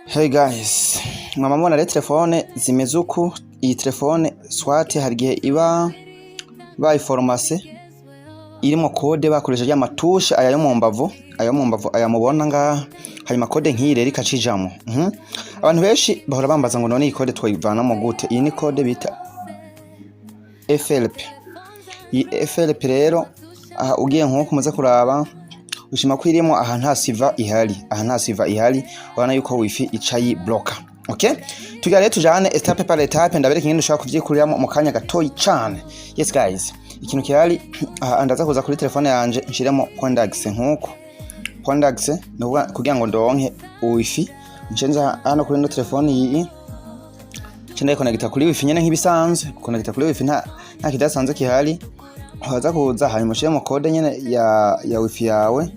Hey guys, mwama mubona rero telefone zimeze uku. Iyi telefone soit hari igihe iba bayiforomase irimo code bakoresheje ama touches aya yo mu mbavu, aya yo mu mbavu, aya mubona ngaha, hanyuma code nk'iyi rero ikacijamo. Abantu benshi bahora bambaza ngo none iyi code twayivanamo gute? Iyi ni code bita FRP. Iyi FRP rero, aha ugiye nk'uko muze kuraba, ushima ko irimo aha, nta siva ihari, aha nta siva ihari, urabona yuko wifi ica yibloka. Okay, tugira rero tujane étape par étape, ndabereka ingene ushobora kuvyikuriramo mu kanya gatoyi cane. Yes guys, ikintu kihari aha, ndaza kuza kuri telefone yanje nshiremo point d'accès nkuko point d'accès ni ukuvuga kugira ngo ndonke wifi, ncenza hano kuri ino telefone iyi, nce ndayikonegita kuri wifi nyene nk'ibisanzwe. Gukonegita kuri wifi nta kidasanzwe kihari. Waza kuza hanyuma ushiremo code nyene ya wifi yawe.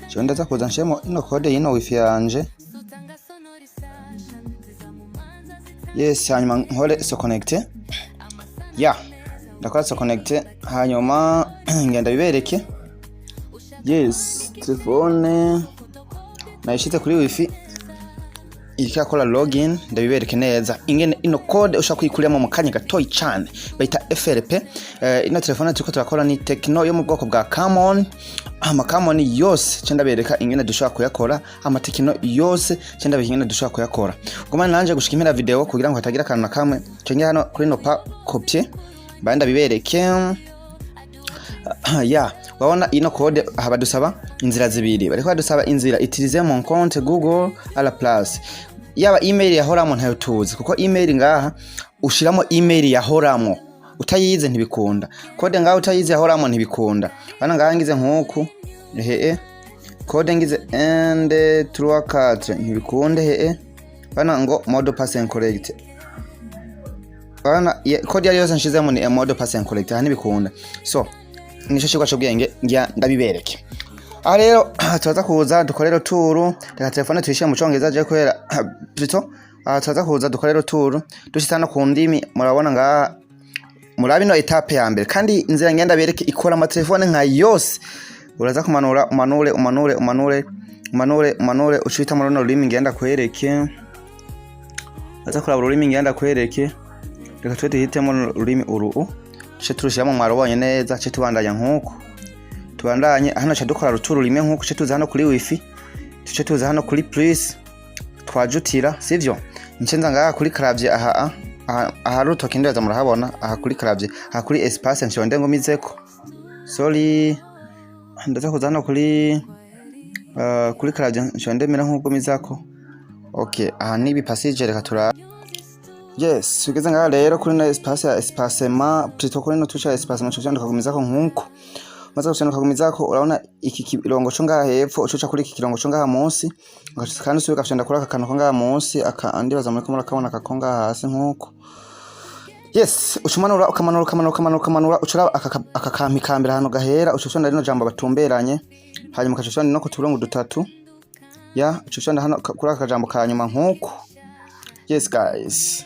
Jewe ndaza kuza nshiremo ino code y'ino wifi yanje. Yes, hanyuma nkore se connecter ya, ndakora se connecter, hanyuma ngenda bibereke. Yes, telefone nayishize kuri wifi, iriko irakora login. Ndabibereke neza ingene ino code ushobora kuyikuriramo mu kanya gatoyi cane, bayita FRP. Ino telefone turiko turakora ni Tecno yo mu bwoko bwa Camon. Ama Camon yose ce ndabereka ingene dushobora kuyakora, ama Tecno yose ce ndabereka ingene dushobora kuyakora. Gumana nanje gushika impera video kugira ngo hatagira akantu na kamwe. Cenge hano kuri no pa copier, mbaye ndabibereke ya. Urabona ino code aha badusaba inzira zibiri, bariko badusaba inzira utiliser mon compte Google à la place. Yaba email yahoramo ntayo tuzi, kuko email ngaha ushiramo email yahoramo, utayize ntibikunda. Code ngaha utayize yahoramo ntibikunda. Bana ngaha ngize nkuku ehe, code ngize 1 2 3 4 ntibikunde. Hehe bana ngo mot de passe incorrect. Bana code yari yose nshizemo ni mot de passe incorrect, aha ntibikunda. So nico cigwa c'ubwenge ngira ndabibereke. Aha rero turaza kuza dukorere retour. Reka telefone tuyishire mu Congereza je kubera plutôt aha turaza kuza dukorere retour, dushitse hano ku ndimi. Murabona ngaha, murabe ino étape ya mbere, kandi inzira ngenda bereke ikora amatelefone nka yose. Uraza kumanura, umanure, umanure, umanure, umanure, umanure, ucita muri runo rurimi ngenda kwereke. Uraza kuraba ururimi ngenda kwereke. Reka twe duhitemo ururimi uru, duce turushiramo. Mwarubonye neza, ce tubandanya nkuko tubandanye hano, ca dukora retour rimwe nkuko, ce tuza hano kuri wifi, tuce tuza hano kuri plus twajutira, sivyo? Nce nza ngaha kuri clavier aha, aha aha rutoki, ndaza murahabona aha kuri clavier, aha kuri espace nshonde ngumizeko. Sorry, ndaza kuza hano kuri clavier nshonde mera nk'ugumizako. Okay, aha ni ibipasije, reka tura. Yes, tugeze ngaha rero kuri no espace ya espacement, plutôt kuri no touche ya espacement, cyo ukagumizako nkuko. Maze gusenda ukagumizako, urabona iki kirongo cyo ngaha hepfo, ucuca kuri iki kirongo cyo ngaha munsi, ugaca kandi usubira ugafyonda kuri aka kantu ko ngaha munsi aka, andi baza muri ko murakabona aka ko ngaha hasi nkuko. Yes, ucumanura, ukamanura, ukamanura, ukamanura, ukamanura, ucura aka kampi kambere ahantu gahera, uca ufyonda rino jambo batumberanye, hanyuma ukaca ufyonda no ku turongo dutatu ya, uca ufyonda hano kuri aka kajambo ka nyuma nkuko. Yes guys,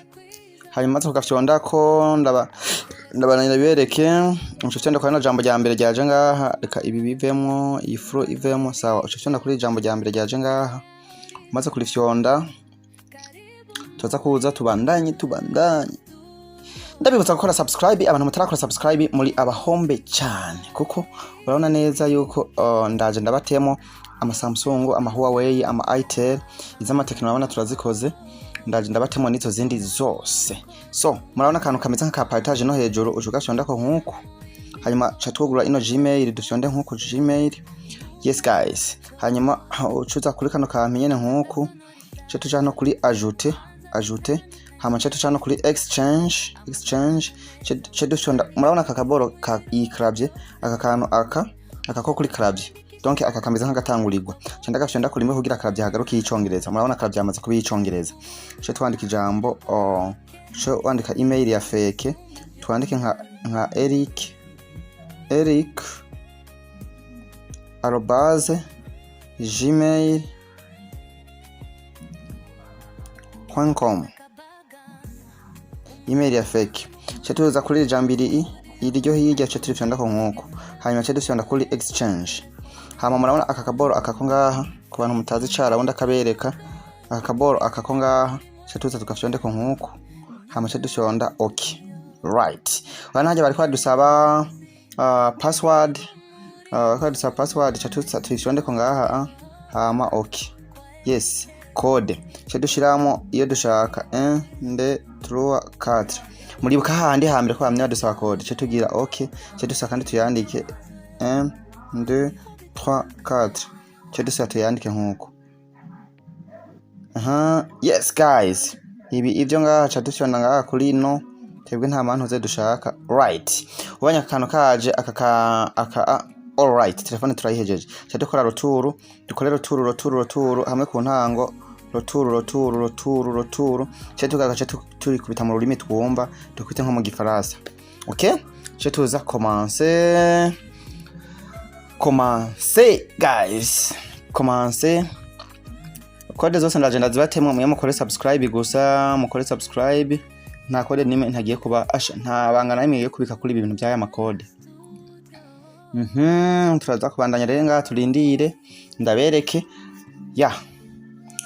hanyuma tukafyondako, ndaba ndabereke, uca ufyonda kuri rino jambo rya mbere ryaje ngaha. Reka ibi bivemwo, iyi furo ivemwo. Sawa, uca ufyonda kuri iri jambo rya mbere ryaje ngaha. Umaze kurifyonda, tuza kuza tubandanye, tubandanye. Ndabibutsa gukora subscribe. Abantu mutarakora subscribe muri abahombe cyane, kuko urabona neza yuko ndaje ndabatemo ama Samsung, ama Huawei, ama Itel, iz'ama Tecno urabona turazikoze. Ndaje ndabatemo n'izo zindi zose. So murabona akantu kameze nk'aka partage no hejuru, uca ugafyondako nk'uku, hanyuma ca twugurura ino Gmail, dufyonde nk'uku Gmail. Yes guys, hanyuma ucuza kuri kano kantu nyene nk'uku, ca tuja hano kuri ajouter, ajouter, hama ca tuja hano kuri exchange, exchange, ca dufyonda. Murabona aka kaboro ka iyi clavier, aka kantu aka ko kuri clavier, donc aka kameze nk'agatangurirwa, ca ndagafyonda kuri rimwe kugira clavier hagaruke y'Icongereza. Murabona clavier yamaze kuba iy'Icongereza. Ca twandika ijambo, oh, ca wandika email ya fake, twandike nka Eric, eric@gmail.com, email ya fake. Ca tuza kuri iri jambo iri iryo hirya, ca turifyondako nkuko, hanyuma ca dufyonda kuri exchange. Hama murabona aka kaboro aka ko ngaha, ku bantu mutazi cara, wundi akabereka. Aka kaboro aka ko ngaha, ca tuza tugafyondeko nk'uku, hama ca dufyonda OK. Right, urabona harya bariko badusaba password, bariko badusaba password, ca tuza tuyifyondeko ngaha, hama OK. Yes, code ca dushiramo iyo dushaka, 1 2 3 4. Muribuka hahandi hambere ko bamye badusaba code? Ca tugira OK, ca dusaba kandi tuyandike 1 2 3 4, ca dusaba tuyandike nkuko. Aha, yes guys, ibi ivyo ngaha ca dufyonda ngaha kuri no, twebwe nta mpamvu dushaka. Right, ubonye akantu kaje aka ka aka a. Alright, telefone turayihejeje. Ca dukora retour, dukore retour, retour, retour hamwe ku ntango, retour, retour, retour, retour. Ca tugaca turikubita mu rurimi twumva, dukubite nko mu Gifaransa. Okay, ca tuza commencer, commencer guys, commencer. Code zose ndaje ndazibatemwa, mwe mukore subscribe gusa, mukore subscribe. Nta code nimwe ntagiye kuba asha, nta banga na rimwe ngiye kubika kuri ibi bintu by'aya makode. Turaza kubandanya rero ngaha, turindire ndabereke. Ya,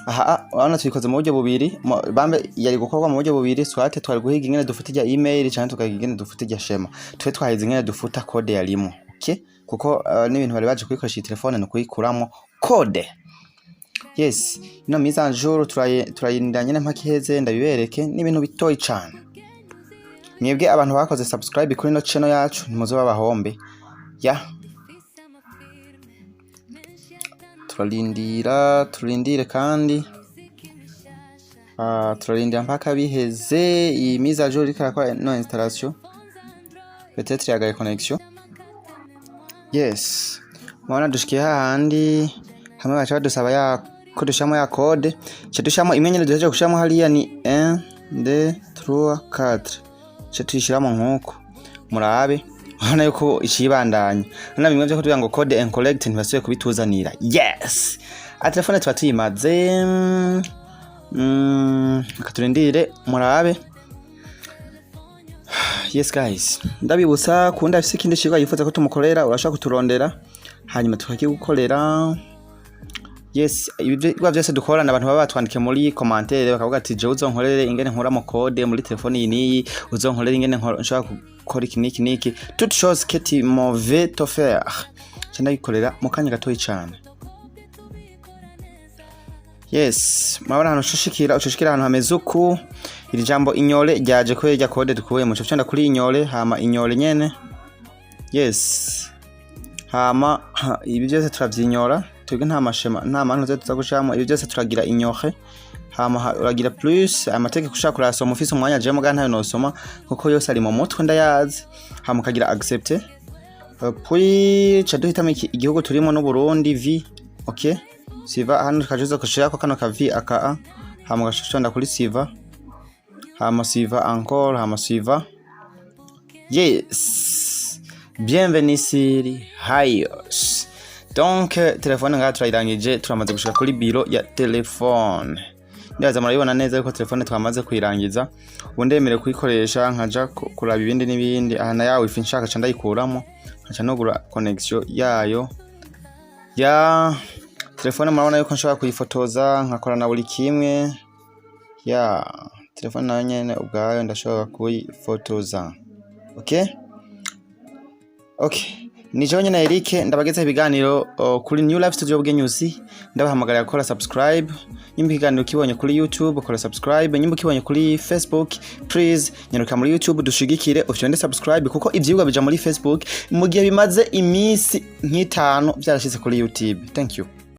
aha urabona tubikoze mu buryo bubiri. Bambe yari gukorwa mu buryo bubiri: soit twari guhiga ingene dufuta irya email, canke tukahiga ingene dufuta irya schéma. Twe twahize ingene dufuta code yarimo, okay? Kuko n'ibintu bari baje kuyikoresha iyi telefone ni ukuyikuramo code. Yes, ino mise en jour turayirindira nyene mpaka iheze, ndabibereke. Ni ibintu bitoyi cane. Mwebwe abantu bakoze subscribe kuri ino channel yacu, ntimuzoba bahombe. Ya, turarindira, turindire kandi turarindira mpaka biheze. Iyi mise à jour iriko irakora no installation, peut-être yagaye connexion. Yes, murabona dushikiye hahandi hamwe baca badusaba ya ko dushiramo ya code. Ca dushiramo imwe nyene duhejeje gushiramo hariya, ni 1 2 3 4, ca tuyishiramo nkuko. Murabe, urabona yuko icibandanya na bimwe vyo kutugira ngo code incorrect, ntibasubiye kubituzanira. Yes, a telefone tuba tuyimaze. Reka turindire murabe. Yes guys, ndabibutsa kunda afise ikindi cigwa yifuza ko tumukorera, urashobora kuturondera hanyuma tukakigukorera. Yes, ibi vyigwa vyose dukorana, abantu baba batwandikiye muri commentaire bakavuga ati: "Jewe uzonkorere ingene nkuramo code muri telefone iyi n'iyi, uzonkorere ingene nshobora gukora iki n'iki n'iki." Toute chose que tu m'avais te faire, ca ndagikorera mu kanya gatoyi cane. Yes, murabona ahantu ucushikira ahantu hameze uku. Iri jambo ignore ryaje kubera irya code dukuye muco. Fyonda kuri ignore, hama ignore nyene. Yes, hama ibi byose turavyinyora, twebwe nta ma schéma, nta mantu tuza gushiramo. Ibi byose turagira ignore, hama uragira plus. Amategeko ushaka kurayasoma ufise umwanya, jewe muga ntayo nosoma kuko yose ari mu mutwe, ndayazi. Hama ukagira accepter. Puis ca duhitamo igihugu turimo n'Uburundi, V. Okay, suivant. Hano tukajuza gushirako kano ka V aka A, hama ugashonda kuri suivant, hama suivant encore, hama suivant. Yes, bienvenue sur iOS. Donc telefone ngaha turayirangije, turamaze gushika kuri biro ya telefone. Ndibaza murabibona neza yuko telefone twamaze kuyirangiza. Ubu ndemerewe kuyikoresha, nkaja kuraba ibindi n'ibindi. Aha na ya wifi nshaka ca ndayikuramo, nkaca nugura connexion yayo ya telefone. Murabona yuko nshobora kuyifotoza, nkakora na buri kimwe. Ya telefone nayo nyene ubwayo ndashobora kuyifotoza. Okay, ni jewe nyene Eric, ndabagezaho ibiganiro kuri New Life Studio Bwenyuzi. Ndabahamagarira gukora subscribe. Nyimba ikiganiro ukibonye kuri YouTube, kora subscribe. Nyimba ukibonye kuri Facebook, please nyaruka muri YouTube dushigikire, ufyonde subscribe, kuko ivyigwa bija muri Facebook mu gihe bimaze iminsi nk'itanu vyarashitse kuri YouTube. Thank you.